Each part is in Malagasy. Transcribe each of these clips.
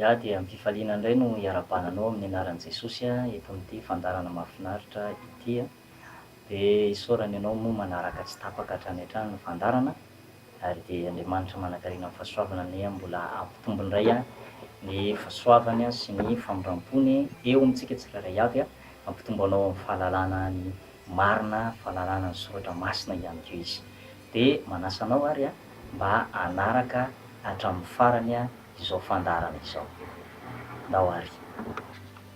Ya dia am-pifaliana indray no iarahabana anao amin'ny anaran'i Jesosy eto amin'ity fandaharana mahafinaritra ity. Dia isaorana ianao moa manaraka tsy tapaka hatrany hatrany ny fandaharana ary dia Andriamanitra manankarena amin'ny fahasoavana anie mbola hampitombo indray ny fahasoavany sy ny famindram-pony eo amintsika tsirairay avy, hampitombo anao amin'ny fahalalana ny marina, fahalalana ny soratra masina ihany koa Izy. Dia manasa anao ary mba hanaraka hatramin'ny farany izao fandaharana izao. Ndao àry.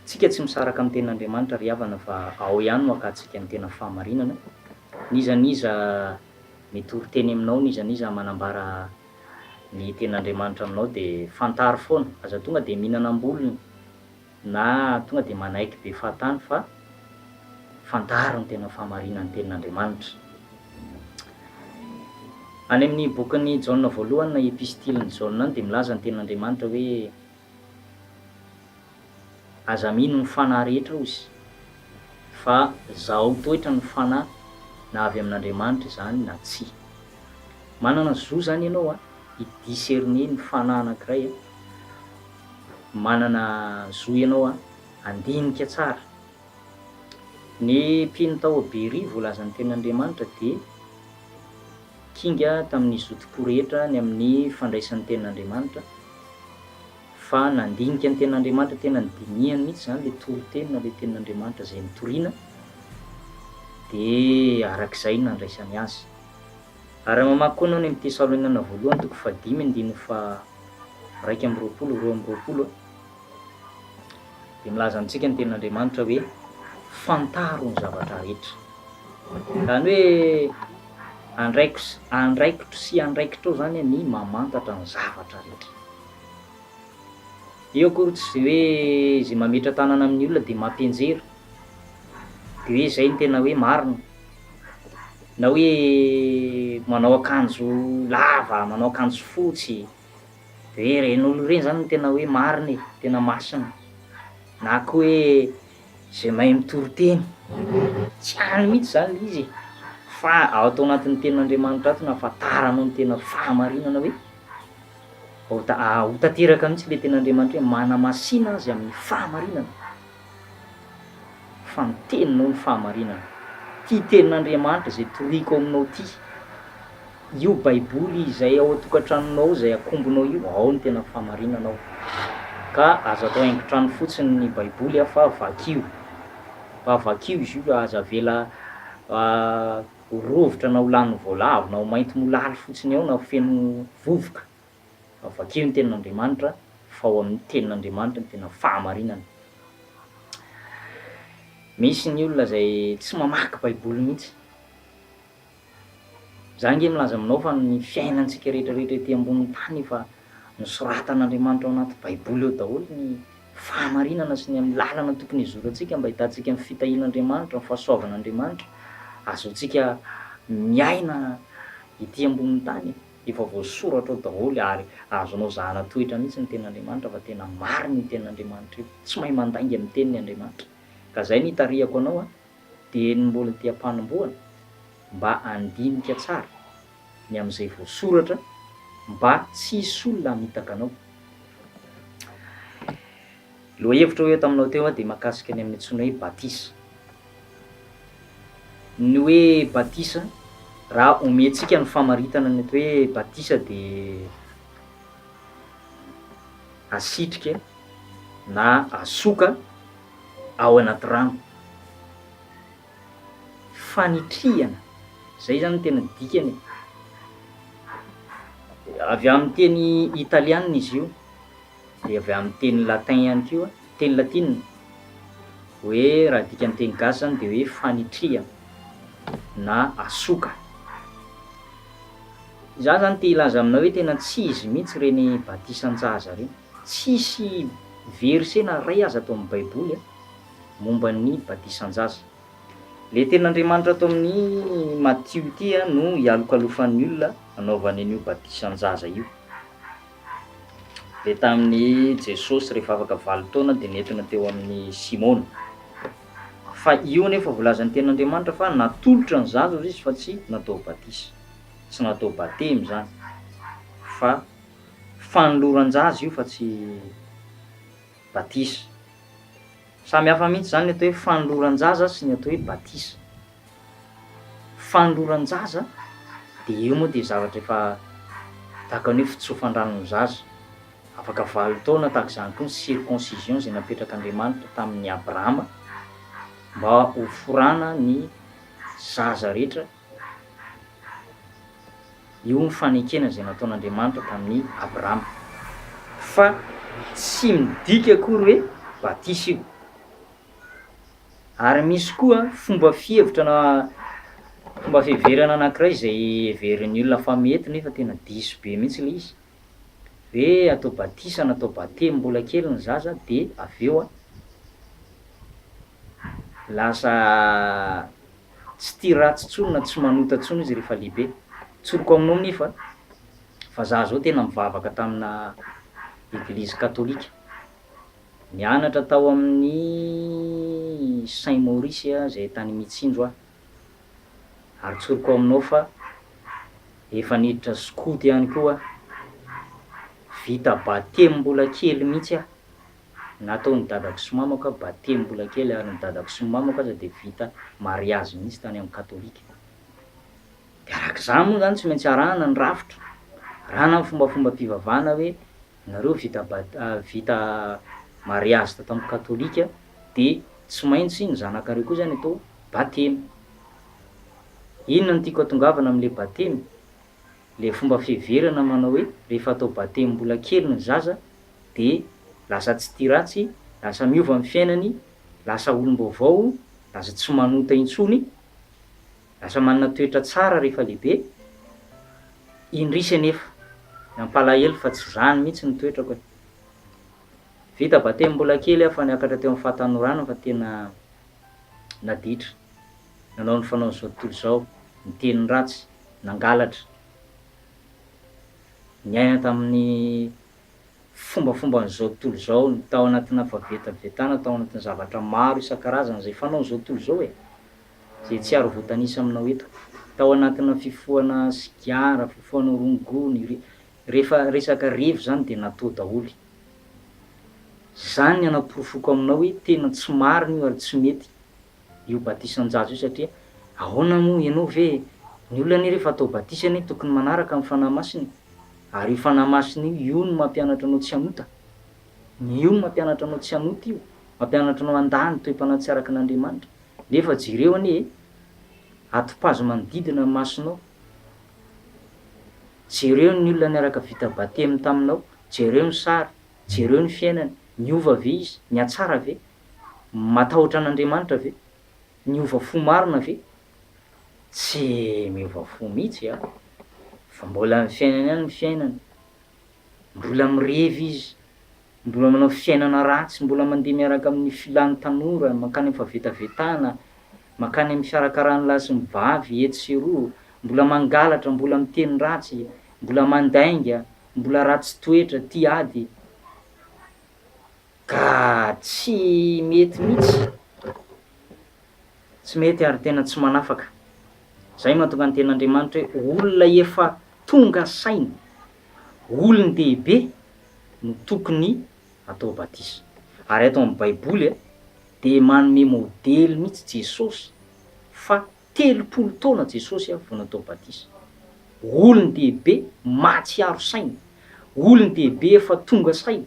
Tsika tsy misaraka amin'ny tenin'Andriamanitra ry havana fa ao ihany no hakantsika ny tena fahamarinana. N'iza n'iza mitory teny aminao, n'iza n'iza manambara ny tenin'Andriamanitra aminao dia fantaro foana, aza tonga dia mihinana am-bolony na tonga dia manaiky be fahatany fa fantaro ny tena fahamarinan'ny tenin'Andriamanitra. Any amin'ny bokin'i Jaona voalohany na epistilin'i Jaona any dia milaza ny tenin'Andriamanitra hoe aza mino ny fanahy rehetra hozy fa zahao toetra ny fanahy na avy amin'Andriamanitra izany na tsia. Manana zo izany ianao a hi-discerner ny fanahy anankiray a. Manana zo ianao handinika tsara. Ny mpino tao Beria voalazan'ny Tenin'Andriamanitra dia kinga tamin'ny zotom-po rehetra ny amin'ny fandraisany ny Tenin'Andriamanitra, fa nandinika ny Tenin'Andriamanitra, tena nodinihany mihitsy izany ilay toriteny na ilay Tenin'Andriamanitra izay notorina, dia arak'izay no nandraisany azy. Ary raha mamaky koa ianao any amin'ny Tesaloniana voalohany toko fahadimy andininy faha 21, 22, dia milaza amintsika ny tenin'Andriamanitra hoe fantaro ny zavatra rehetra. Izany hoe andraiko andraikitro sy andraikitrao izany ny mamantatra ny zavatra rehetra. Io akory tsy hoe izay mametra-tanana amin'ny olona dia mampianjera, dia hoe izay no tena hoe marina. Na hoe manao akanjo lava, manao akanjo fotsy, de hoe ireny olona ireny zany no tena hoe marina e, tena masina. Na koa hoe izay mahay mitory teny, tsy any mihitsy zany le izy e, fa ato anatin'ny tenin'Andriamanitra ato no ahafantaranao ny tena fahamarinana hoe ho ta- ho tanteraka mihitsy le tenin'Andriamanitra hoe manamasina azy amin'ny fahamarinana. Fa ny teninao no fahamarinana. Ity tenin'Andriamanitra izay toriko aminao ity, io baiboly izay ao an-tokantranonao izay akombonao io, ao no tena fahamarinana ao. Ka aza atao haingon-trano fotsiny ny baiboly fa vakio. Fa vakio izy io fa aza avela ho rovitra na ho lanin'ny voalavo na ho mainty molaly fotsiny ao na ho feno vovoka. Fa vakio ny tenin'Andriamanitra fa ao amin'ny tenin'Andriamanitra ny tena fahamarinana. Misy ny olona izay tsy mamaky baiboly mihitsy. Za ange milaza aminao fa ny fiainantsika rehetra rehetra ety ambonin'ny tany efa nosoratan'Andriamanitra ao anaty baiboly ao daholo ny fahamarinana sy ny amin'ny lalana tokony hizorantsika mba ahitantsika ny fitahian'Andriamanitra, ny fahasoavan'Andriamanitra, ahazoantsika miaina ety ambonin'ny tany. Efa voasoratra ao daholo ary azonao zahana toetra mihitsy ny tenin'Andriamanitra fa tena marina io tenin'Andriamanitra io. Tsy mahay mandainga amin'ny teniny Andriamanitra. Ka zay no itarihako anao an, dia ny mbola ety am-panombohana mba handinika tsara ny amin'izay voasoratra mba tsy hisy olona hamitaka anao. Lohahevitra hoy aho taminao teo dia mahakasika ny amin'ny antsoina hoe batisa. Ny hoe batisa, raha omentsika ny famaritana ny atao hoe batisa dia asitrika na asoka ao anaty rano. Fanitrihana, zay zany no tena dikany e. Avy amin'ny teny italianina izy io. dia avy amin'ny teny latin ihany koa, teny latina, hoe raha adika amin'ny teny gasy izany dia hoe fanitrihana na asoka. Izaho izany te hilaza aminao hoe tena tsy izy mihitsy ireny batisan-jaza ireny. Tsisy verset na iray aza ato amin'ny baiboly momba ny batisan-jaza. Ilay tenin'Andriamanitra ato amin'ny Matio ity no ialokalofan'ny olona anaovany an'io batisan-jaza io. Dia tamin'i Jesosy rehefa afaka valo taona dia nentina teo amin'i Simona. Fa io anefa voalazan'ny tenin'Andriamanitra fa natolotra ny zaza hozy izy fa tsy natao batisa. Tsy natao batemy izany fa fanoloran-jaza io fa tsy. Batisa. Samy hafa mihitsy izany ny atao hoe fanoloran-jaza sy ny atao hoe batisa. Fanoloran-jaza dia io moa dia zavatra efa tahaka ny hoe fitsofan-drano ny zaza. Afaka valo taona tahaka izany koa ny circoncision izay napetrak'Andriamanitra tamin'i Abrahama mba ho forana ny zaza rehetra. Io ny fanekena izay nataon'Andriamanitra tamin'i Abrahama. Fa tsy midika akory hoe batisa io. Ary misy koa fomba fihevitra na fomba fiheverana anankiray izay heverin'ny olona fa mety nefa tena diso be mihitsy ilay izy, hoe atao batisa na atao batemy mbola kely ny zaza dia avy eo lasa tsy tia ratsy intsony na tsy manota intsony izy rehefa lehibe. Tsoriko aminao nefa fa za zao tena mivavaka tamina eglizy katolika. Nianatra tao amin'ny Saint Maurice izay tany Mitsinjo aho. Ary tsoriko aminao fa efa niditra skoto ihany koa aho. Vita batemy mbola kely mihitsy aho. Nataon'ny dadako sy mamako aho batemy mbola kely ary ny dadako sy ny mamako aza dia vita mariazy mihitsy tany amin'ny katolika. Dia araka izany moa izany tsy maintsy arahana ny rafitra, arahana ny fombafombam-pivavahana hoe nareo vita bat- vita mariazy tato amin'ny katolika dia tsy maintsy ny zanakareo koa izany atao batemy. Inona no tiako hatongavana amin'ilay batemy? Ilay fomba fiheverana manao hoe rehefa atao batemy mbola kely ny zaza dia lasa tsy tia ratsy, lasa miova ny fiainany, lasa olom-baovao, lasa tsy manota intsony, lasa manana toetra tsara rehefa lehibe, indrisy anefa, nampalahelo fa tsy izany mihitsy ny toetrako e! Vita batemy mbola kely aho fa niakatra teo amin'ny fahatanorana fa tena naditra, nanao ny fanaon'izao tontolo izao, niteny ratsy, nangalatra, niaina tamin'ny fombafomban'izao tontolo izao, ny tao anatina fahavetavetana, tao anatin'ny zavatra maro isan-karazany izay fanaon'izao tontolo izao e! Izay tsy ary voatanisa aminao eto. Tao anatina fifohana sigara, fifohana rongony, re, rehefa resaka revy izany dia natao daholo. Izany ny anaporofoako aminao hoe tena tsy marina io ary tsy mety. io batisan-jaza io satria ahoana moa ianao ve ny olona anie rehefa atao batisa anie tokony manaraka ny fanahy masina e! ary io fanahy masina io io no mampianatra anao tsy hanota, io no mampianatra anao tsy hanota io, mampianatra anao handà ny toe-panahy tsy araka an'Andriamanitra, nefa jereo anie e! atopazo manodidina ny masonao, jereo ny olona niaraka vita batemy taminao, jereo ny sary, jereo ny fiainany, niova ve izy, nihatsara ve? Matahotra an'Andriamanitra ve? Niova fo marina ve? Tsy miova fo mihitsy a! Fa mbola ny fiainany ihany ny fiainany. Mbola mirevy izy, mbola manao fiainana ratsy, mbola mandeha miaraka amin'ny filan'ny tanora, mankany amin'ny fahavetavetana, mankany amin'ny fiarakaran'ny lahy sy ny vavy etsy sy eroa, mbola mangalatra, mbola miteny ratsy, mbola mandainga, mbola ratsy toetra, tia ady. Ka tsy mety mihitsy. Tsy mety ary tena tsy manafaka. Zay mahatonga ny tenin'Andriamanitra hoe olona efa tonga saina, olon-dehibe no tokony atao batisa. Ary ato amin'ny baiboly dia manome modely mihitsy Jesosy fa 30 taona Jesosy vao natao batisa. Olon-dehibe mahatsiaro saina, olon-dehibe efa tonga saina,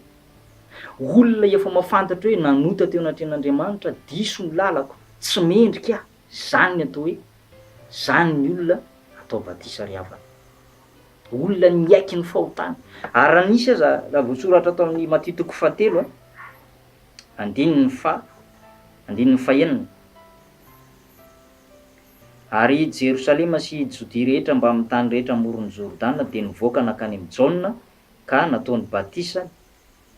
Olona efa mahafantatra hoe nanota teo anatrehan'Andriamanitra, diso ny lalako, tsy mendrika aho, izany ny atao hoe, izany ny olona atao batisa ry havana. Olona niaiky ny fahotany. Ary raha nisy aza, raha voasoratra ato amin'ny Matio toko fahatelo, andininy faha, andininy fahenina, Ary i Jerosalema sy i Jodia rehetra mbamin'ny tany rehetra amoron'i Jordana dia nivoaka nankany amin'i Jaona, ka nataony batisa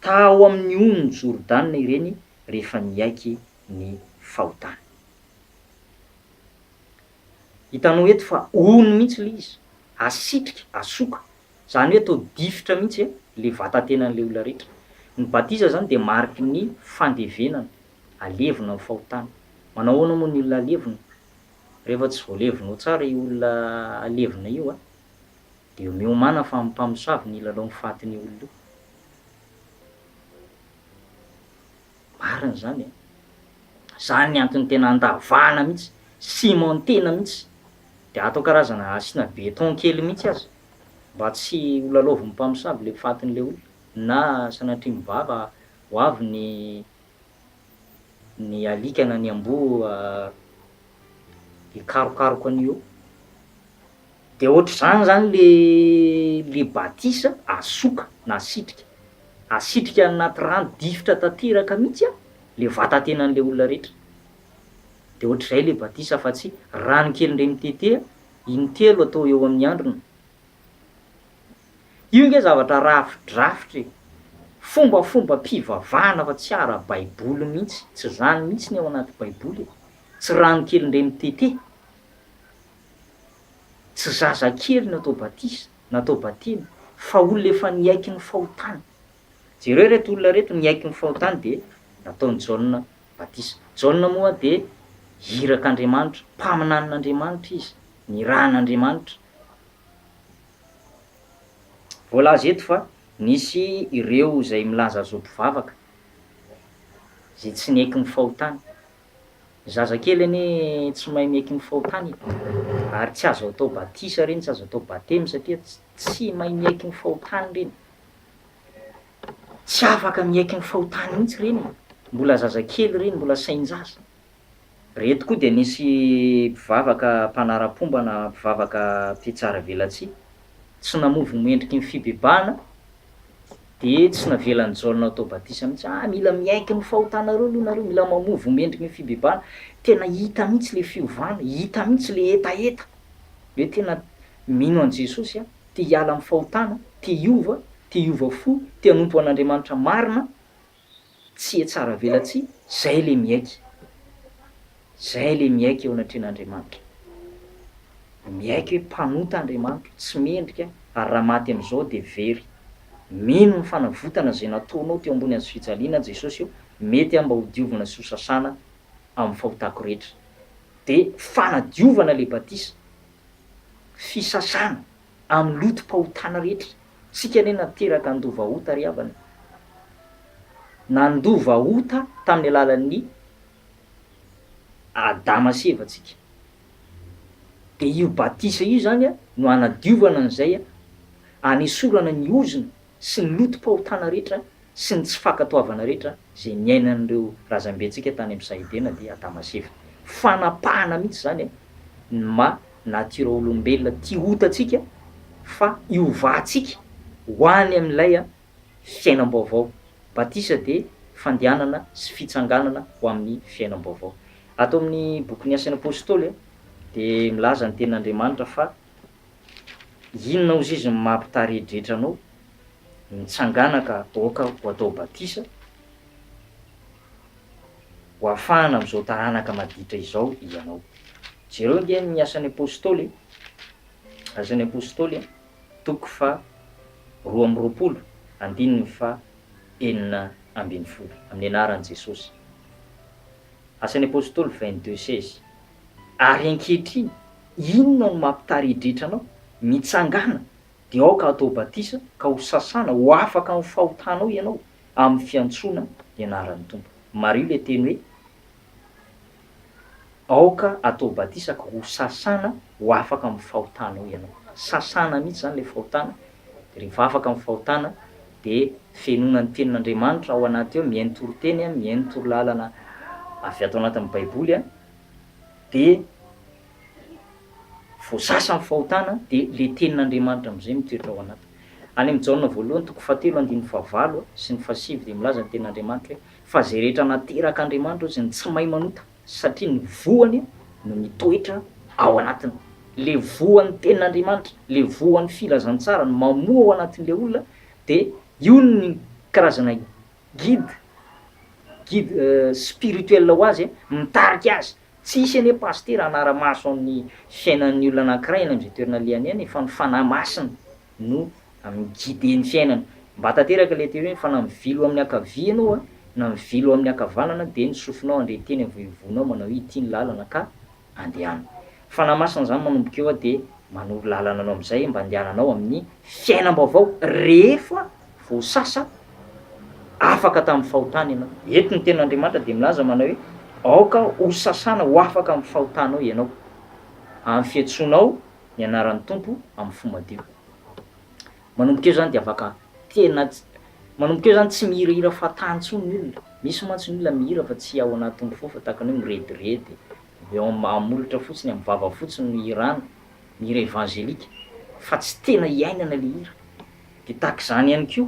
tao amin'ny onin'i Jordana ireny rehefa niaiky ny fahotany. Hitanao eto fa ony mihitsy ilay izy, asitrika, asoka, izany hoe atao difotra mihitsy ilay vatan-tenan'ilay olona rehetra. Ny batisa izany dia mariky ny fandevenana, alevina ny fahotana. Manao ahoana moa ny olona alevina? Rehefa tsy voalevinao tsara io olona alevina io, Dia miomàna fa ny mpamosavy ny hilalao ny fatin'io olona io. rariny izany e! Izany ny antony tena andavahana mihitsy, cimentena mihitsy, dia atao karazana asiana béton kely mihitsy aza mba tsy ho lalaovin'ny mpamosavy ilay fatin'ilay olona na sanatria ny vava ho avy ny ny alika na ny amboa hikarokaroka an'io eo. Dia ohatr'izany zany le le batisa asoka na asitrika, asitrika any anaty rano difotra tanteraka mihitsy an, le vatatenan'le olona rehetra, de ohatr'izay le batisa fa tsy rano kely indray mitete intelo atao eo amin'ny andrina. Io nge zavatra rafidrafitra e, fombafombam-pivavahana fa tsy ara-baiboly mihitsy, tsy zany mihitsy ny ao anaty baiboly e, tsy rano kely indray mitete. Tsy zazakely no atao batisa na atao batemy fa olona efa niaiky ny fahotany. Jereo ireto olona ireto niaiky ny fahotany dia nataon'i Jaona batisa. Jaona moa dia irak'Andriamanitra, mpaminanin'Andriamanitra izy, nirahan'Andriamanitra. Voalaza eto fa nisy ireo izay milaza azy ho mpivavaka izay tsy niaiky ny fahotany. Ny zazakely anie tsy mahay miaiky ny fahotany e! Ary tsy azo atao batisa ireny, tsy azo atao batemy satria tsy mahay miaiky ny fahotany ireny. Tsy afaka miaiky ny fahotany mihitsy ireny e! Mbola zazakely ireny, mbola sain-jaza. Ireto koa dia nisy mpivavaka mpanara-pomba na mpivavaka mpihatsara velatsihy, tsy namovo mendriky ny fibebahana, Dia tsy navelan'i Jaona hatao batisa mihitsy. Ah, mila miaiky ny fahotanareo aloha nareo, mila mamoa voa mendrika ny fibebahana. Tena hita mihitsy ilay fiovana, hita mihitsy ilay hetaheta. Hoe tena mino an'i Jesosy aho, te hiala amin'ny fahotana, te hiova, te hiova fo, te hanompo an'Andriamanitra marina. Tsy hihatsaravelatsihy, zay le miaiky. Zay le miaiky eo anatrehan'Andriamanitra. Miaiky hoe mpanota Andriamanitra, tsy mendrika ary raha maty amin'izao dia very. Mino ny fanavotana izay nataonao teo ambony hazofijaliana Jesosy ô, mety aho mba ho diovina sy ho sasana amin'ny fahotako rehetra. Dia fanadiovana le batisa, fisasana amin'ny lotom-pahotana rehetra. Tsika anie nateraka handova ota ry havana e. Nandova ota tamin'ny alalan'ny Adama sy Eva tsika. Dia io batisa io izany no hanadiovana an'izay, hanesorana ny ozona sy ny lotom-pahotana rehetra sy ny tsy fankatoavana rehetra izay niainan'ireo razambentsika tany amin'ny saha Edena dia Adama sy Eva. Fanapahana mihitsy izany ny maha natiora olombelona tia ota antsika fa hiovantsika ho any amin'ilay fiainam-baovao. Batisa dia fandehanana sy fitsanganana ho amin'ny fiainam-baovao. Ato amin'ny bokin'ny Asan'ny Apostoly dia milaza ny tenin'Andriamanitra fa inona hozy izy no mampitaredretra anao? Mitsangàna ka aoka ho atao batisa ho afahana amin'izao taranaka maditra izao ianao. Jereo ange ny Asan'ny Apostoly, Asan'ny Apostoly toko faha 22, andininy faha 16. Amin'ny anaran'i Jesosy. Asan'ny Apostoly 22 16. Ary ankehitriny, inona no mampitaredretra anao? Mitsangàna, dia aoka hatao batisa, ka ho sasana, ho afaka amin'ny fahotanao ianao, amin'ny fiantsoana ny anaran'ny Tompo. Mariho ilay teny hoe, Aoka atao batisa ka ho sasana ho afaka amin'ny fahotanao ianao. Sasana mihitsy izany ilay fahotana, dia rehefa afaka amin'ny fahotana dia fenoina ny tenin'Andriamanitra ao anaty ao, mihaino toriteny, mihaino torolalana avy ato anatin'ny baiboly dia voasasa ny fahotana dia ilay tenin'Andriamanitra amin'izay mitoetra ao anaty. Any amin'ny Jaona voalohany toko fahatelo andininy fahavalo sy ny fahasivy dia milaza ny tenin'Andriamanitra hoe fa izay rehetra naterak'Andriamanitra hozy ny tsy mahay manota satria ny voany no mitoetra ao anatiny. Le voan'ny tenin'Andriamanitra, le voan'ny filazantsara no mamoa ao anatin'le olona de io ny karazana guide, guide spirituel ho azy mitarika azy. Tsy hisy anie pasitera hanara-maso ny fiainan'ny olona anankiray any amin'izay toerana alehany any fa ny fanahy masina no mi-guider ny fiainana. Mba tanteraka ilay teny hoe fa na mivily ho amin'ny ankavia ianao a, na mivily ho amin'ny ankavanana dia ny sofinao handre teny amin'ny vohivonao manao hoe ity ny lalana ka andehano. Fanahy Masina izany manomboka eo dia manoro lalana anao amin'izay mba andehananao amin'ny fiainam-baovao rehefa voasasa. Afaka tamin'ny fahotana ianao. Eto ny tenin'Andriamanitra dia milaza manao hoe, aoka ho sasana ho afaka amin'ny fahotanao ianao, amin'ny fiantsoanao ny anaran'ny Tompo amin'ny fo madio. Manomboka eo izany dia afaka tena tsy, manomboka eo izany tsy mihirahira fahatany intsony ny olona. Misy mantsy ny olona mihira fa tsy ao anatin'ny fo fa tahaka ny hoe mirediredy, eo amin'ny molotra fotsiny, amin'ny vava fotsiny no ihirana, mihira evangelika fa tsy tena iainana ilay hira. Dia tahaka izany ihany koa.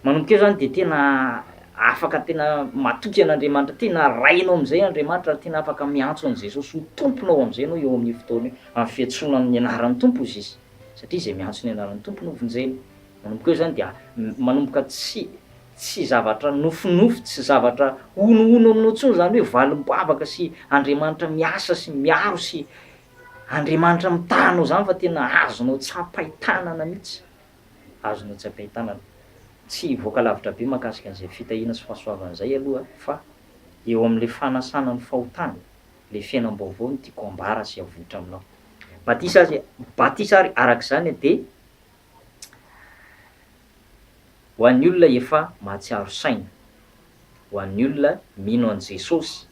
Manomboka eo zany dia tena afaka tena matoky an'Andriamanitra, tena Rainao amin'izay Andriamanitra ary tena afaka miantso an'i Jesosy ho Tomponao amin'izay ianao eo amin'io fotoana io, amin'ny fiantsoana amin'ny anaran'ny Tompo hozy izy, satria izay miantso ny anaran'ny Tompo no vonjena. Manomboka eo zany dia manomboka tsy tsy zavatra nofinofy, tsy zavatra honohono aminao intsony izany hoe valim-bavaka sy Andriamanitra miasa sy miaro sy Andriamanitra mitaha anao izany fa tena azonao tsapain-tanana mihitsy. Azonao tsapain-tanana. Tsy hivoaka lavitra be mahakasika an'izay fitahiana sy fahasoavana izay aloha fa eo amin'ilay fanasana ny fahotana, ilay fiainam-baovao no tiako ambara sy avoitra aminao. Batisa azy, batisa ary araka izany dia ho an'ny olona efa mahatsiaro saina, ho an'ny olona mino an'i Jesosy,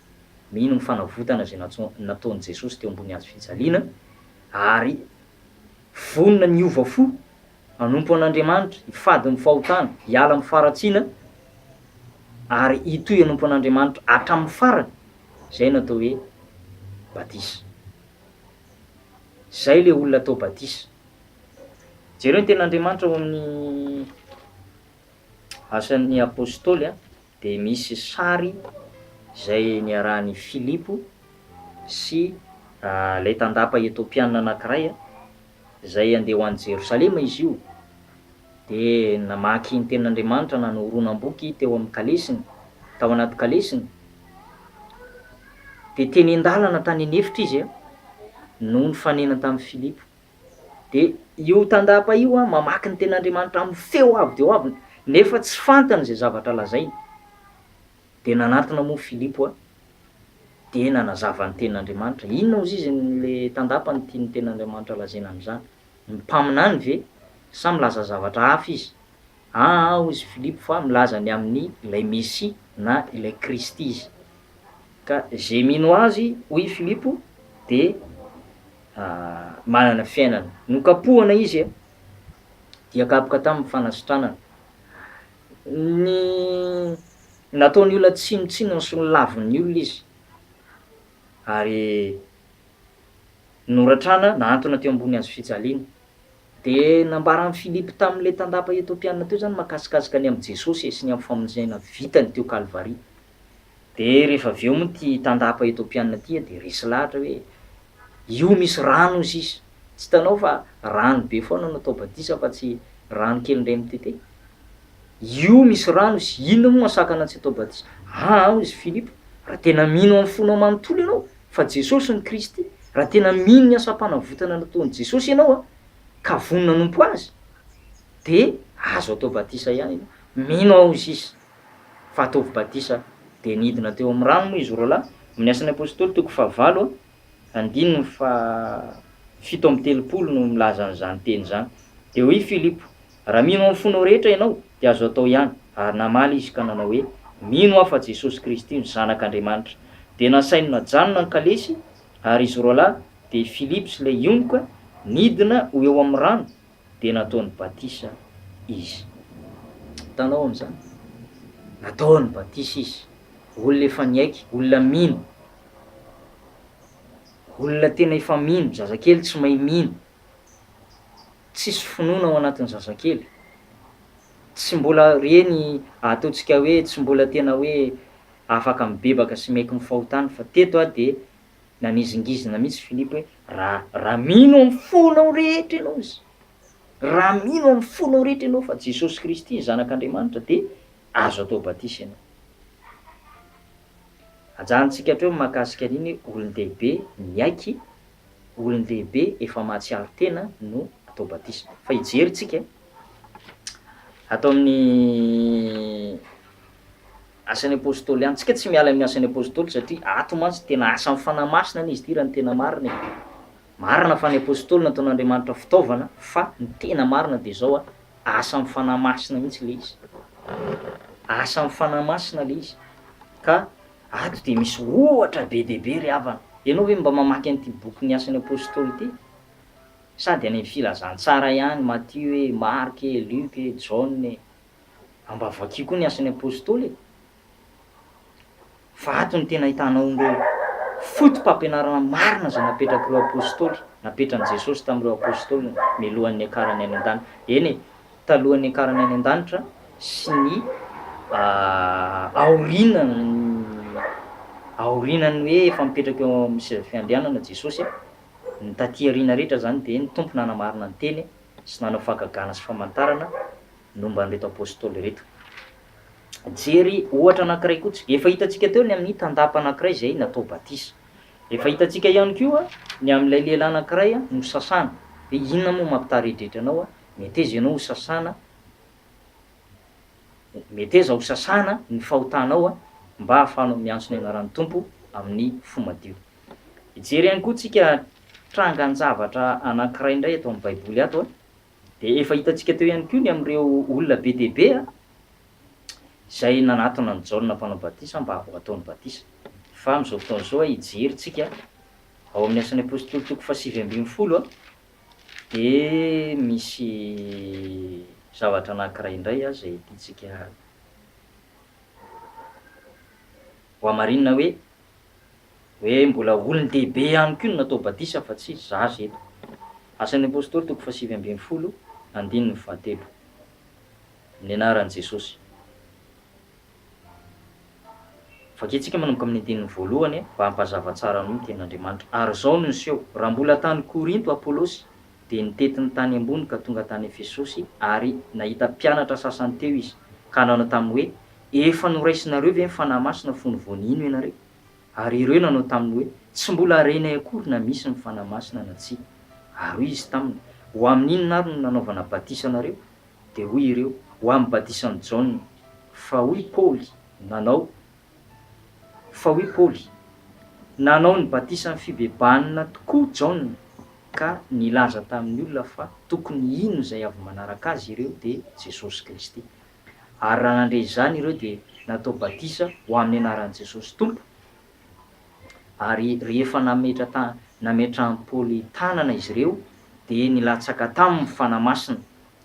mino ny fanavotana izay nataon'i Jesosy teo ambony hazo fijaliana ary Vonona ny hiova fo, hanompo an'Andriamanitra, hifady ny fahotana, hiala amin'ny faharatsiana, ary hitohy hanompo an'Andriamanitra hatramin'ny farany, izay no atao hoe batisa. Izay ilay olona atao batisa. Jereo ny tenin'Andriamanitra ao amin'ny Asan'ny Apostoly. Dia misy sary izay niarahan'i Filipo sy ilay tandapa Etiopiana anankiray izay handeha ho any Jerosalema izy io. Dia namaky ny tenin'Andriamanitra na nohoronam-boky teo amin'ny kalesiny, tao anaty kalesiny. Dia teny an-dalana tany an'efitra izy no nifanena tamin'i Filipo. Dia io tandapa io an, mamaky ny tenin'Andriamanitra amin'ny feo avo dia avo, nefa tsy fantany izay zavatra lazainy. Dia nanatona moa Filipo an, dia nanazava ny tenin'Andriamanitra. Inona hozy izy ilay tandapa no tian'ny tenin'Andriamanitra lazaina amin'izany? Ny mpaminany ve? Sa milaza zavatra hafa izy? Aa hozy Filipo fa milaza ny amin'ny ilay Mesia na ilay Kristy izy. Ka izay mino azy hoy Filipo dia manana fiainana. Nokapohana izy dia kapoka tamin'ny fanasitranana. Ny nataon'ny olona tsinontsinona sy nolavin'ny olona izy ary noratrana nahantona teo ambony hazo fijaliana. Dia nambaran'i Filipo tamin'ilay tandapa Etiopiana teo izany mahakasikasika ny amin'i Jesosy sy ny amin'ny famonjena vitany teo Kalvary. Dia rehefa avy eo moa ity tandapa Etiopiana ity dia resy lahatra hoe io misy rano hozy izy. Tsy hitanao fa rano be foana no atao batisa fa tsy rano kely indray mitete. Io misy rano izy, inona moa mahasakana tsy atao batisa? Aa hozy Filipo, raha tena mino amin'ny fonao manontolo ianao fa Jesosy no Kristy, raha tena mino ny asam-panavotana nataon'i Jesosy ianao an, ka vonona hanompo Azy, dia azo atao batisa ihany ianao. Mino aho hozy izy. fa ataovy batisa. Dia nidina teo amin'ny rano moa izy roalahy, amin'ny Asan'ny Apostoly toko fahavalo, andininy faha 37 no milaza an'izany teny izany. Dia hoy i Filipo, Raha mino amin'ny fonao rehetra ianao, dia azo atao ihany. Ary namaly izy ka nanao hoe, Mino aho fa Jesosy Kristy no Zanak'Andriamanitra. Dia nasainy najanona ny kalesy, ary izy roalahy, dia i Filipo sy ilay ionoka, nidina ho eo amin'ny rano, dia nataony batisa izy. Hitanao amin'izany? Nataony batisa izy. Olona efa niaiky, olona mino. Olona tena efa mino, zazakely tsy mahay mino. Tsisy finoana ao anatin'ny zazakely. Tsy mbola reny ataontsika hoe tsy mbola tena hoe afaka mibebaka sy miaiky ny fahotany fa teto aho dia Nanizingizina mihitsy Filipo hoe, Raha, raha mino amin'ny fonao rehetra ianao izy, raha mino amin'ny fonao rehetra ianao fa Jesosy Kristy ny Zanak'Andriamanitra, dia azo atao batisa ianao. Ajanontsika hatreo ny mahakasika an'iny hoe olon-dehibe miaiky, olon-dehibe efa mahatsiaro tena no atao batisa. Fa hijery tsika ato amin'ny Asan'ny Apostoly ihany. Tsika tsy miala amin'ny Asan'ny Apostoly satria ato mantsy tena asan'ny Fanahy Masina anie izy ity raha ny tena marina e. Marina fa ny Apostoly nataon'Andriamanitra fitaovana fa ny tena marina dia izao a, asan'ny Fanahy Masina mihitsy ilay izy. Asan'ny Fanahy Masina ilay izy. Ka ato dia misy ohatra be dia be ry havana. Ianao ve mba mamaky an'ity bokin'ny Asan'ny Apostoly ity? Sady any amin'ny filazantsara ihany, Matio e, Marka e, Lioka e, Jaona e. Mba vakio koa ny Asan'ny Apostoly e. Fa ato no tena ahitanao ireo foto-pampianarana marina izay napetrak'ireo Apostoly, napetran'i Jesosy tamin'ireo Apostoliny mialohan'ny niakarany any an-danitra. Eny e, talohan'ny niakarany any an-danitra sy ny aorianan'ny aorianan'ny hoe efa mipetraka eo amin'ny seza fiandrianana Jesosy, ny taty aoriana rehetra izany dia ny Tompo nanamarina ny teny sy nanao fahagagana sy famantarana nomba an'ireto Apostoly ireto. Jery ohatra anankiray koa tsika. Efa hitantsika teo ny amin'ny tandapa anankiray izay natao batisa. Efa hitantsika ihany koa ny amin'ilay lehilahy anankiray nosasana. Hoe inona moa mampitaredretra anao? Meteza ianao ho sasana, meteza ho sasana ny fahotanao mba hahafahanao miantso ny anaran'ny Tompo amin'ny fo madio. Hijery ihany koa tsika trangan-javatra anankiray indray eto amin'ny Baiboly ato. Dia efa hitantsika teo ihany koa ny amin'ireo olona be dia be izay nanatona an'i Jaona Mpanao Batisa mba ho ataony batisa. Fa amin'izao fotoana izao hijery tsika ao amin'ny Asan'ny Apostoly toko fahasivy ambinifolo dia misy zavatra anankiray indray izay tiantsika hohamarinina hoe Hoe mbola olon-dehibe ihany koa no natao batisa fa tsy zaza eto. Asan'ny Apostoly toko fahasivy ambinifolo andininy fahatelo. Amin'ny anaran'i Jesosy. Vakintsika manomboka amin'ny andininy voalohany mba hampazava tsara anao ny tenin'Andriamanitra. Ary izao no niseho, raha mbola tany Korinto Apolosy, dia nitety ny tany ambony ka tonga tany Efesosy, ary nahita mpianatra sasany teo izy, ka nanao taminy hoe, Efa noraisinareo ve ny Fanahy Masina fony vao nino ianareo? Ary ireo nanao taminy hoe, Tsy mbola renay akory na misy ny Fanahy Masina na tsia. Ary hoy izy taminy, Ho amin'ny inona ary no nanaovana batisa anareo? Dia hoy ireo, Ho amin'ny batisan'i Jaona. Fa hoy Paoly, Nanao, fa hoy Paoly, Nanao ny batisan'ny fibebahanna tokoa Jaona, ka nilaza tamin'ny olona fa tokony hino izay avy manaraka azy ireo, dia Jesosy Kristy. Ary raha nandre izany ireo dia natao batisa ho amin'ny anaran'i Jesosy Tompo, ary rehefa nametra ta nametrahan'i Paoly tanana izy ireo dia nilatsaka taminy ny Fanahy Masina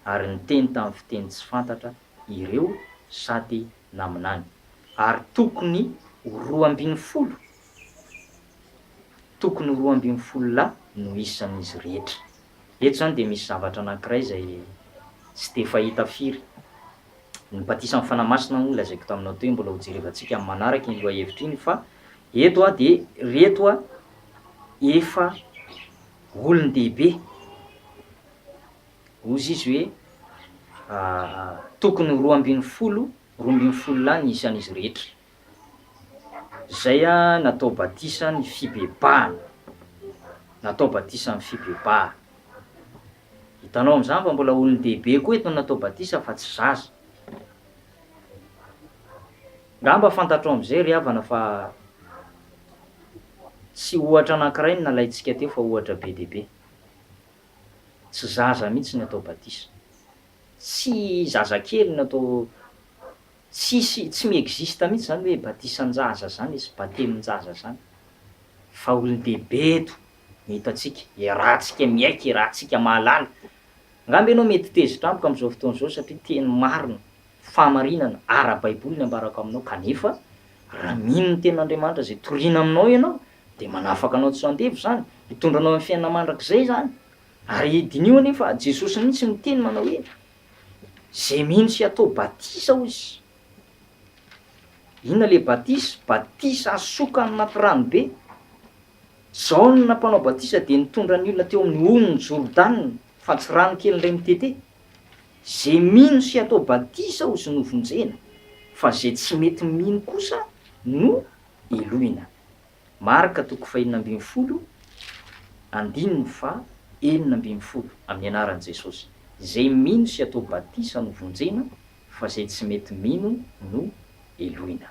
ary niteny tamin'ny fiteny tsy fantatra ireo sady naminany. Ary tokony ho 12, tokony ho 12 lahy no isan'izy rehetra. Eto izany dia misy zavatra anankiray izay tsy dia fahita firy. Ny batisan'ny Fanahy Masina moa lazaiko taminao teo, mbola hojerevantsika amin'ny manaraka iny lohahevitra iny fa eto dia ireto efa olon-dehibe. Hozy izy hoe tokony ho 12, 12 lahy ny isan'izy rehetra. Izay natao batisa ny fibebahana, natao batisa ny fibebahana. Hitanao amin'izany fa mbola olon-dehibe koa eto no natao batisa fa tsy zaza. Angamba fantatrao amin'izay ry havana fa tsy ohatra anankiray no nalaintsika teo fa ohatra be dia be. Tsy zaza mihitsy ny atao batisa. Tsy zazakely no atao Tsisy, tsy mi-existe mihitsy zany hoe batisan-jaza zany sy batemin-jaza zany, fa olon-dehibe eto no hitantsika, iarahantsika miaiky, iarahantsika mahalala. Angamba ianao mety tezitra amiko amin'izao fotoana izao satria teny marina, fahamarinana ara-baiboly ny ambarako aminao kanefa raha mino ny tenin'Andriamanitra izay toriana aminao ianao dia manafaka anao tsy ho andevo izany, hitondra anao amin'ny fiainana mandrakizay izany. Ary diniho anie fa Jesosy mihitsy miteny manao hoe Zay mino sy atao batisa ozy. Inona le batisa? Batisa asoka any anaty rano be. Jaona mpanao batisa dia nitondra ny olona teo amin'ny onin'i Jordana fa tsy rano kely indray mitete. Zay mino sy atao batisa ozy no vonjena fa zay tsy mety mino kosa no helohina. Marka toko fahenina ambinifolo, andininy faha 16, Amin'ny anaran'i Jesosy, izay mino sy atao batisa no vonjena, fa izay tsy mety mino no helohina.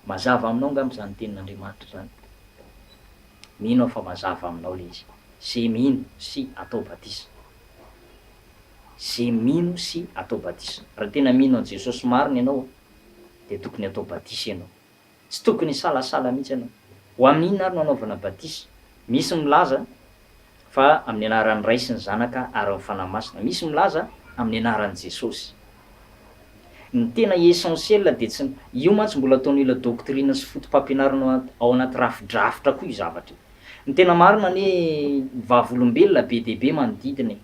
Mazava aminao angamba izany tenin'Andriamanitra izany. Mino aho fa mazava aminao ilay izy. Izay mino sy atao batisa. Ze mino sy atao batisa. Raha tena mino an'i Jesosy marina ianao dia tokony atao batisa ianao. Tsy tokony hisalasala mihitsy ianao. Ho amin'ny inona ary no anaovana batisa? Misy milaza fa amin'ny anaran'ny Ray sy ny Zanaka ary ny Fanahy Masina. Misy milaza amin'ny anaran'i Jesosy. Ny tena essentiel dia tsy, io mantsy mbola ataon'ny olona doctrine sy foto-pampianarana ao anaty rafidrafitra koa io zavatra io. Ny tena marina anie vavolombelona be dia be manodidina e.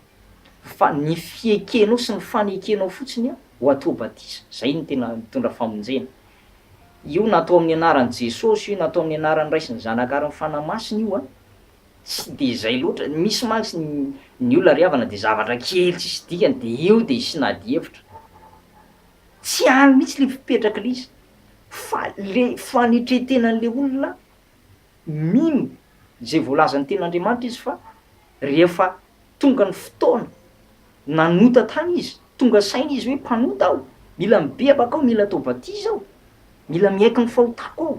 Fa ny fiekenao sy ny fanekenao fotsiny ho atao batisa, zay no tena mitondra famonjena. Io natao amin'ny anaran'i Jesosy io, natao amin'ny anaran'ny Ray sy ny Zanaka ary ny Fanahy Masina io an, tsy dia izay loatra, misy mantsy ny olona ry havana dia zavatra kely tsisy dikany dia eo dia isiana adihevitra. Tsy any mihitsy le fipetraka le izy fa le fanetren-tenan'le olona mino izay voalazan'ny tenin'Andriamanitra izy fa rehefa tonga ny fotoana nanota tany izy, tonga saina izy hoe mpanota aho, mila mibebaka aho, mila atao batisa aho, mila miaiky ny fahotako aho,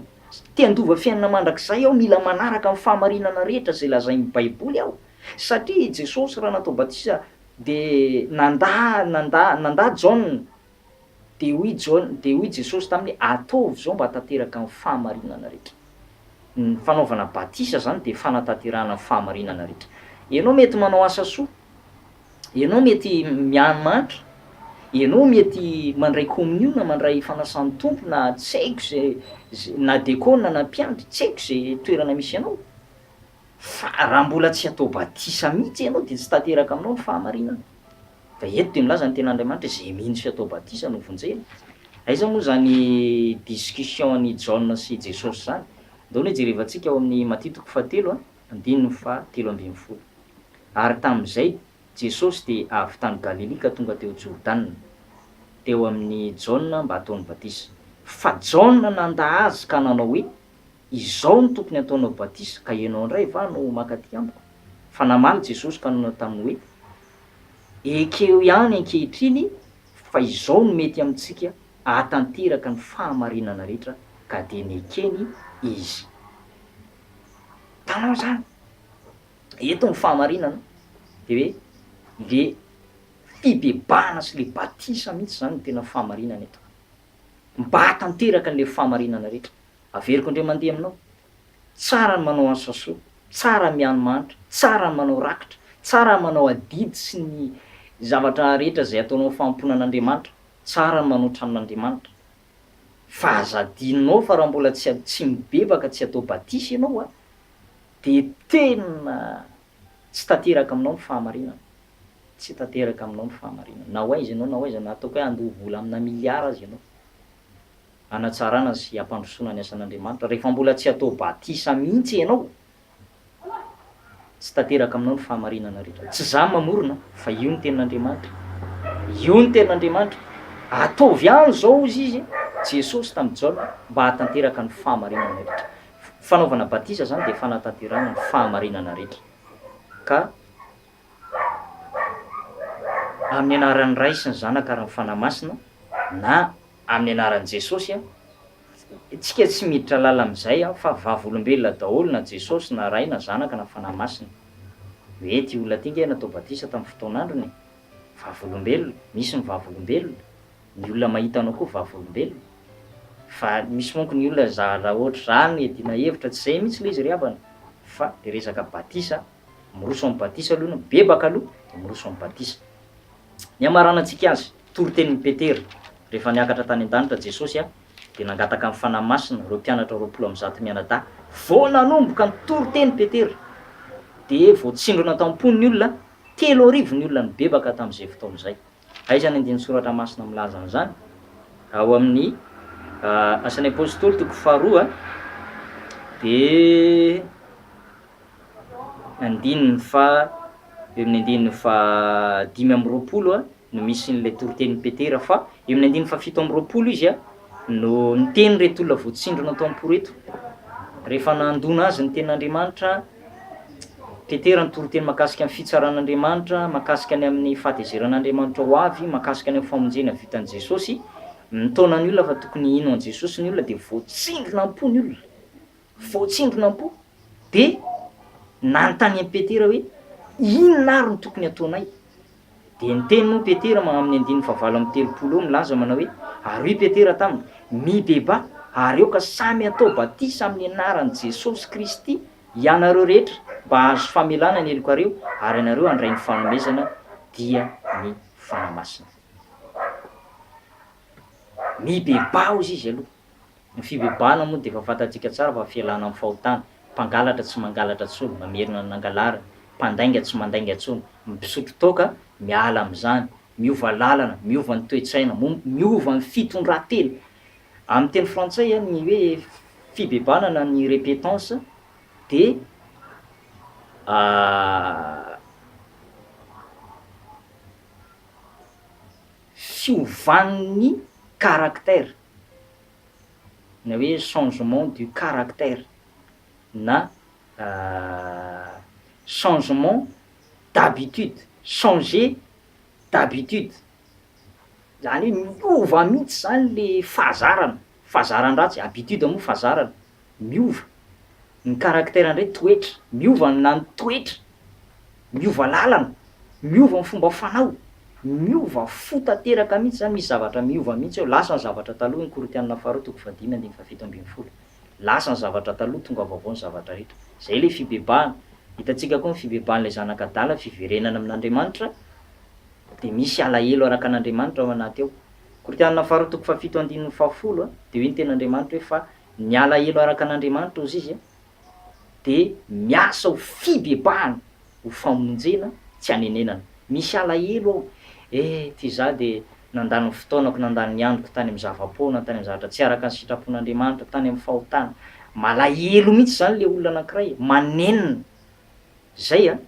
te handova fiainana mandrakizay aho, mila manaraka ny fahamarinana rehetra izay lazain'ny baiboly aho, satria i Jesosy raha natao batisa dia nandà nandà nandà Jaona, Dia hoy Jaona, dia hoy Jesosy taminy, Ataovy izao mba hahatanteraka ny fahamarinana rehetra. Ny fanaovana batisa izany dia fanatanterahana ny fahamarinana rehetra. Ianao mety manao asa soa, ianao mety mianimanitra, ianao mety mandray kominiona, mandray fanasan'ny Tompo na tsy haiko izay, na dekona na mpiandry, tsy haiko izay toerana misy anao. Fa raha mbola tsy atao batisa mihitsy ianao dia tsy tanteraka aminao ny fahamarinana. Fa eto dia milaza ny tenin'Andriamanitra izay mino sy atao batisa no vonjena. Aiza moa izany discussion an'i Jaona sy Jesosy izany? Ndao anie jerevantsika ao amin'ny Matio toko fahatelo andininy faha 13. Ary tamin'izay Jesosy dia avy tany Galilia ka tonga teo Jordana, teo amin'i Jaona mba hataony batisa. Fa Jaona nandà azy ka nanao hoe, Izao no tokony hataonao batisa, ka ianao indray va no mankaty amiko? Fa namaly Jesosy ka nanao taminy hoe, Ekeo ihany ankehitriny fa izao no mety amintsika hahatanteraka ny fahamarinana rehetra, ka dia nekeny izy. Hitanao izany? Eto ny fahamarinana dia hoe le fibebahana sy le batisa mihitsy izany no tena fahamarinana eto. Mba hahatanteraka an'ilay fahamarinana rehetra. Averiko indray mandeha aminao, tsara ny manao asa soa, tsara ny miano-manitra, tsara ny manao rakitra, tsara ny manao adidy sy ny zavatra rehetra izay ataonao ho fanompoana an'Andriamanitra, tsara ny manao tranon'Andriamanitra. Fa aza adinonao fa raha mbola tsy tsy mibebaka tsy atao batisa ianao a, dia tena tsy tanteraka aminao ny fahamarinana. Tsy tanteraka aminao ny fahamarinana. Na ho aiza ianao na ho aiza, na ataoko hoe handoa vola amina miliara aza ianao. hanatsarana sy hampandrosoana ny asan'Andriamanitra, rehefa mbola tsy atao batisa mihitsy ianao, tsy tanteraka aminao ny fahamarinana rehetra. Tsy za mamorona fa io ny tenin'Andriamanitra. Io ny tenin'Andriamanitra. Ataovy any izao hozy izy, Jesosy tamin'i Jaona, mba hahatanteraka ny fahamarinana rehetra. Fanaovana batisa zany dia fanatanterahana ny fahamarinana rehetra. Ka amin'ny anaran'ny Ray sy ny Zanaka ary ny Fanahy Masina na Amin'ny anaran'i Jesosy an! Tsika tsy miditra lalina amin'izay an, fa vavolombelona daholo na Jesosy na Ray na Zanaka na Fanahy Masina. Hoe ity olona ity nge natao batisa tamin'ny fotoan'androny e! Vavolombelona, misy ny vavolombelona, ny olona mahita anao koa vavolombelona. Fa misy manko ny olona zara ohatr'izany iadiana hevitra, tsy izay mihitsy ilay izy ry havana, fa le resaka batisa, miroso amin'ny batisa aloha ianao, mibebaka aloha dia miroso amin'ny batisa. Ny hamaranantsika azy, toritenin'i Petera, rehefa niakatra tany an-danitra Jesosy dia nangataka ny Fanahy Masina ireo mpianatra 120 mianadahy. Vao nanomboka nitory teny Petera dia voatsindrona tao am-pony ny olona, 3000 ny olona nibebaka tamin'izay fotoana izay. Aiza ny andinin-tsoratra masina milaza an'izany? Ao amin'ny Asan'ny Apostoly toko faharoa dia. Andininy faha, eo amin'ny andininy faha 25 no misy an'ilay toritenin'i Petera fa eo amin'ny andininy faha 27 izy no niteny ireto olona voatsindrona tao am-po ireto. Rehefa nandona azy ny tenin'Andriamanitra, Petera nitory teny mahakasika ny fitsaran'Andriamanitra, mahakasika ny amin'ny fahatezeran'Andriamanitra ho avy, mahakasika ny amin'ny famonjena vitan'i Jesosy, nitaona ny olona fa tokony hino an'i Jesosy ny olona dia voatsindrona am-po ny olona. Voatsindrona am-po, dia nanontany an'i Petera hoe, Inona ary no tokony hataonay? Dia niteny moa Petera amin'ny andininy fahavalo amby 30 eo milaza manao hoe, Ary hoy Petera taminy, Mibebaha, ary aoka samy hatao batisa amin'ny anaran'i Jesosy Kristy hianareo rehetra, mba hahazo famelana ny helokareo, ary ianareo handray ny fanomezana, dia ny Fanahy Masina. Mibebaha hozy izy aloha. Ny fibebahana moa dia efa fantatsika tsara fa fialana amin'ny fahotana, mpangalatra tsy mangalatra intsony, mamerina ny nangalariny, mpandainga tsy mandainga intsony, mpisotro toaka miala amin'izany, miova lalana, miova ny toe-tsaina, miova ny fitondran-tena. Amin'ny teny frantsay ny hoe fibebahana na ny repentance dia fiovan'ny caractère. na hoe changement du caractère na changement d'habitude, changer d'habitude, zany hoe miova mihitsy zany le fahazarana, fahazaran-dratsy, habitude moa fahazarana, miova, ny caractère ndray toetra, miova na ny toetra, miova lalana, miova ny fomba fanao, miova fo tanteraka mihitsy zany, misy zavatra miova mihitsy eo, lasa ny zavatra taloha, ny Korintiana faharoa toko fahadimy andininy fahafito ambin'ny folo, lasa ny zavatra taloha, tonga vaovao ny zavatra rehetra, zay le fibebahana, hitantsika koa ny fibebahan'ilay zanak'adala, fiverenana amin'Andriamanitra, de misy alahelo araka an'Andriamanitra ao anaty ao, Korintiana faharoa toko fahafito andininy fahafolo a, de hoy ny tenin'Andriamanitra hoe fa ny alahelo araka an'Andriamanitra hozy izy a, dia miasa ho fibebahana, ho famonjena, tsy hanenenana. Misy alahelo ao, eh, ty za dia nandany ny fotoanako, nandany ny androko tany amin'ny zava-poana, tany amin'ny zavatra tsy araka ny sitrapon'Andriamanitra, tany amin'ny fahotana. Malahelo mihitsy izany ilay olona anankiray, manenina. Zay an!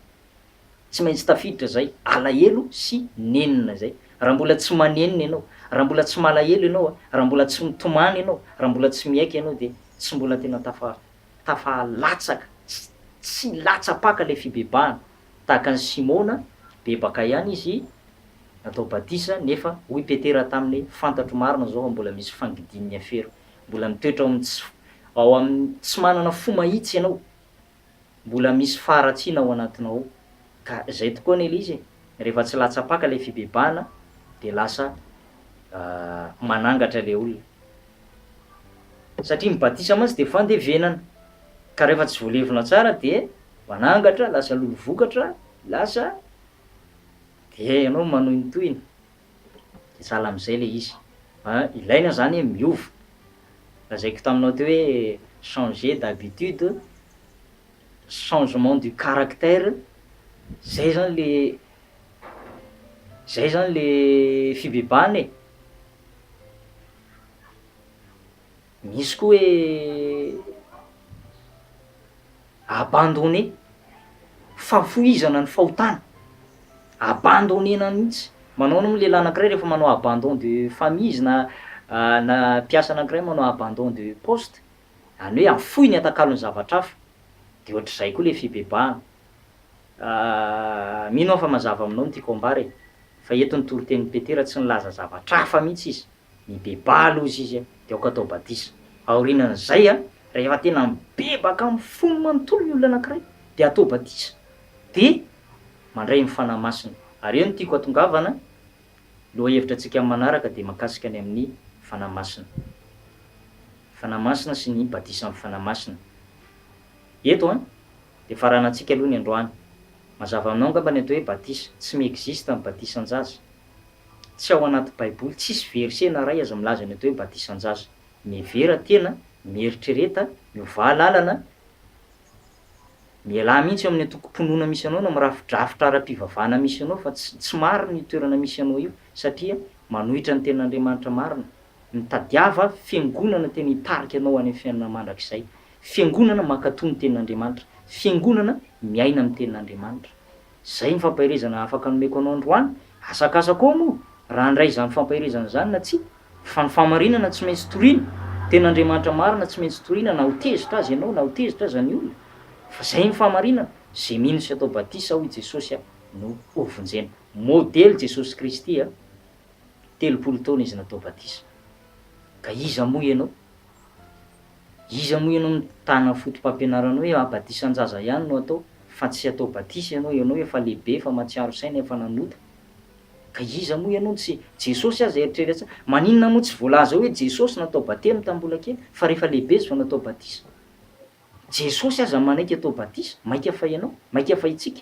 Tsy maintsy tafiditra zay, alahelo sy nenina zay. Raha mbola tsy manenina ianao, raha mbola tsy malahelo ianao a, raha mbola tsy mitomany ianao, raha mbola tsy miaiky ianao dia tsy mbola tena tafa tafalatsaka, tsy tsy latsa-paka ilay fibebahana. Tahaka an'i Simona, bebaka ihany izy, natao batisa, nefa hoy Petera taminy hoe, fantatro marina izao fa mbola misy fangidian'ny afero, mbola mitoetra ao amin'ny tsy ao amin'ny tsy manana fo mahitsy ianao. Mbola misy faharatsiana ao anatinao ao. Ka izay tokoa anie ilay izy e! Rehefa tsy latsa-paka ilay fibebahana dia lasa manangatra ilay olona. Satria ny batisa mantsy dia fandevenana. Ka rehefa tsy voalevina tsara dia manangatra, lasa lolo vokatra, lasa dia ianao manohintohina. Dia sahala amin'izay ilay izy. Fa ilaina izany hoe miova. Lazaiko taminao teo hoe changer d'habitude, changement du caractère, zay zany le zay zany le fibebahana e. Misy koa hoe abandonner, fahafohizana ny fahotana, abandonner-na mihitsy, manao ahoana moa lehilahy anakiray rehefa manao abandon de famille izy na na mpiasa anakiray manao abandon de poste, zany hoe afoiny atakalony zavatra hafa, de ohatr'izay koa le fibebahana, mino aho fa mazava aminao ny tiako ambara e, fa eto ny toritenin'i Petera tsy nilaza zavatra hafa mihitsy izy. Mibebaha aloha izy izy dia aoka atao batisa. Aorianan'izay, rehefa tena mibebaka amin'ny fony manontolo ny olona anankiray dia atao batisa, dia mandray ny Fanahy Masina. Ary eo no tiako hatongavana, lohahevitra antsika amin'ny manaraka dia mahakasika ny amin'ny Fanahy Masina. Fanahy Masina sy ny batisan'ny Fanahy Masina. Eto an, dia faranantsika aloha ny androany. Mazava aminao angamba ny atao hoe batisa. Tsy mi-existe ny batisan-jaza. Tsy ao anaty baiboly, tsisy verset na ray aza milaza ny atao hoe batisan-jaza. Mihevera tena, mieritrereta, miovà lalana, mialà mihitsy eo amin'ny antokom-pinoana misy anao na amin'ny rafidrafitra ara-pivavahana misy anao fa tsy tsy marina io toerana misy anao io satria manohitra ny tenin'Andriamanitra marina. Mitadiava fiangonana tena hitarika anao any amin'ny fiainana mandrakizay. Fiangonana mankatò ny tenin'Andriamanitra. Fiangonana miaina amin'ny tenin'Andriamanitra. Izay ny fampaherezana afaka nomeko anao androany, asakasako ao moa raha handray izany fampaherezana izany na tsia, fa ny fahamarinana tsy maintsy toriana, tena Andriamanitra marina tsy maintsy toriana na ho tezitra aza ianao na ho tezitra aza ny olona, fa izay ny fahamarinana, izay mino sy atao batisa hoy Jesosy no hovonjena. Modely Jesosy Kristy a, 30 taona izy natao batisa, ka iza moa ianao? Iza moa ianao mitana foto-pampianarana hoe ah batisan-jaza ihany no atao fa tsy atao batisa ianao, ianao efa lehibe efa mahatsiaro saina efa nanota. Ka iza moa ianao no tsy, Jesosy aza eritreretintsika, maninona moa tsy voalaza hoe Jesosy natao batemy tamin'ny mbola kely, fa rehefa lehibe izy vao natao batisa. Jesosy aza manaiky atao batisa, maika fa ianao, maika fa itsika.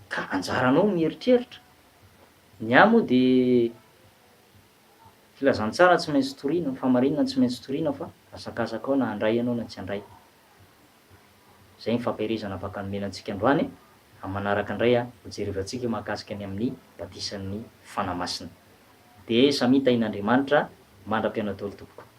Ka anjaranao mieritreritra. Ny ahy moa dia filazantsara tsy maintsy toriana, ny fahamarinana tsy maintsy toriana fa asakasakao na handray ianao na tsy handray. Izay ny fampaherezana afaka nomena antsika androany, amin'ny manaraka indray ho jerevantsika mahakasika ny amin'ny batisan'ny Fanahy Masina. Dia samia tahin'Andriamanitra mandra-pihaona daholo tompoko.